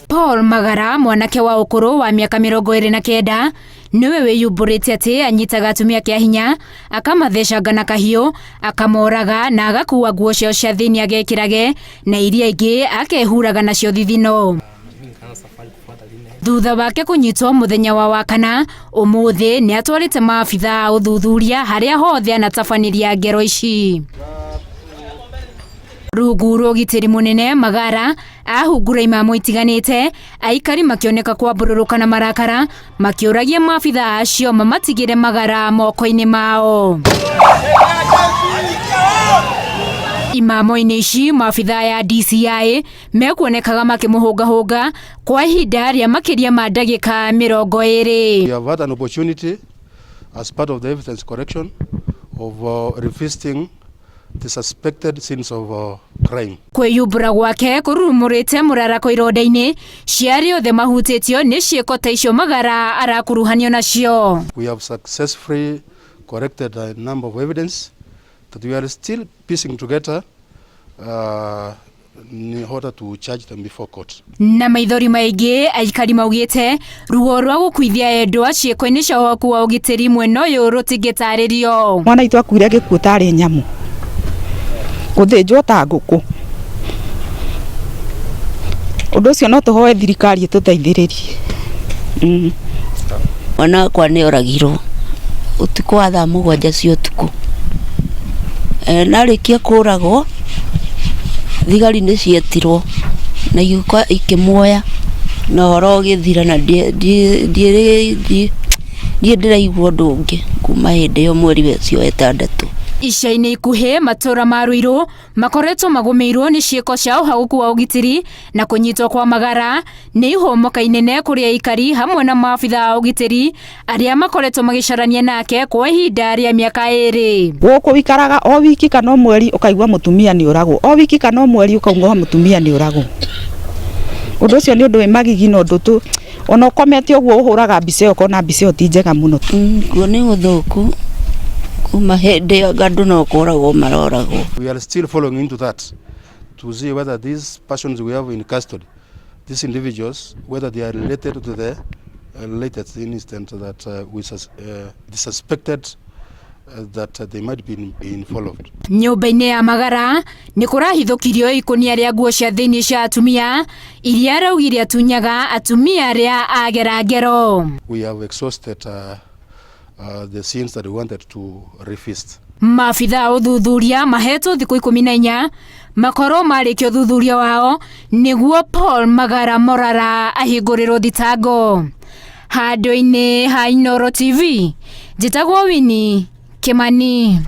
Paul Magara, mwanake wa ũkũrũ wa mĩaka 29, nĩwe wĩyumbũrĩte atĩ anyitaga atumia kĩa hinya, akamathecanga na kahiũ, akamoraga na agakua nguo ciao cia thĩinĩ agekĩrage na iria ingĩ akehuraga nacio thithino. Thutha wake kũnyitwo mũthenya wa Wakana, ũmũthĩ nĩ atwarĩte maabitha a ũthuthuria harĩa hothe anatabanĩria ngero ici. Rungu rwa ũgitĩri mũnene, Magara ahungura imamo itiganĩte, aikari makĩoneka kwambũrũrũka na marakara, makĩũragia maabitha acio mamatigĩre Magara moko-inĩ mao. Imamo-inĩ ici, maabitha aya DCI mekuonekaga makĩmũhũngahũnga kwa ihinda rĩa makĩria ma ndagĩka 20. We have had an opportunity as part of the evidence correction of revisiting the suspected scenes of crime. Kwĩyumbũra gwake kũrurumũrĩte mũrarako ironda-inĩ cia arĩa othe mahutĩtio nĩ ciĩko ta icio Magara arakuruhanio nacio. We have successfully collected a number of evidence that we are still piecing together in order to charge them before court. Na maithori maingĩ, aikari maugĩte ruo rwa gũkuithia endwa ciĩko-inĩ cia ũhoku wa ũgitĩri mwena ũyũ rũtingĩtarĩrio. Mwana witũ akuire gĩkuũ tarĩ nyamũ, gũthĩnjwo ta ngũkũ. Ũndũ ũcio no tũhoe thirikari ĩtũteithĩrĩrie. Mwana wakwa nĩ oragirwo ũtukũ wa thaa 7 cia ũtukũ. Na arĩkia kũragwo, thigari nĩ cietirwo na igĩũka ikĩmuoya na ũhoro ũgĩthira, na ndirĩ ndĩraigua ũndũ ũngĩ kuma hĩndĩ ĩyo mweri ũcio 6. Ica-inĩ ikuhĩ, matũra ma Ruiru makoretwo magũmĩirwo nĩ ciĩko cia ũhagũku wa ũgitĩri na kũnyitwo kwa Magara nĩ ihomoka inene kũrĩ aikari hamwe na maabitha a ũgitĩri arĩa makoretwo magĩcarania nake kwa ihinda rĩa mĩaka 2. Gũkũ wikaraga o wiki kana o mweri ũkaigua mũtumia nĩ ũragwo, o wiki kana o mweri ũkaigua mũtumia nĩ ũragwo. Ũndũ ũcio nĩ ũndũ wĩ magigi na ũndũ tu ona ũkomete ũguo ũhũraga mbica ĩyo ũkona mbica ĩyo ti njega mũno. Kuo nĩ gũthũku kuma hĩndĩ ĩyo andũ no kũragwo maroragwo. We are still following into that to see whether these persons we have in custody, these individuals, whether they are related to the latest incident that we suspected that they might be involved. Nyũmba-inĩ ya Magara nĩ kũrahithũkirio ikũnia rĩa nguo cia thĩinĩ cia atumia iria araugire atunyaga atumia arĩa agera ngero. We have exhausted the scenes that we wanted to revisit. Maabitha a ũthuthuria mahetwo thikũ 14 makorwo marĩkia ũthuthuria wao nĩguo Paul Magara Morara ahingũrĩrwo thitango. Handũ-inĩ ha Inooro TV, njĩtagwo Winnie Kimani.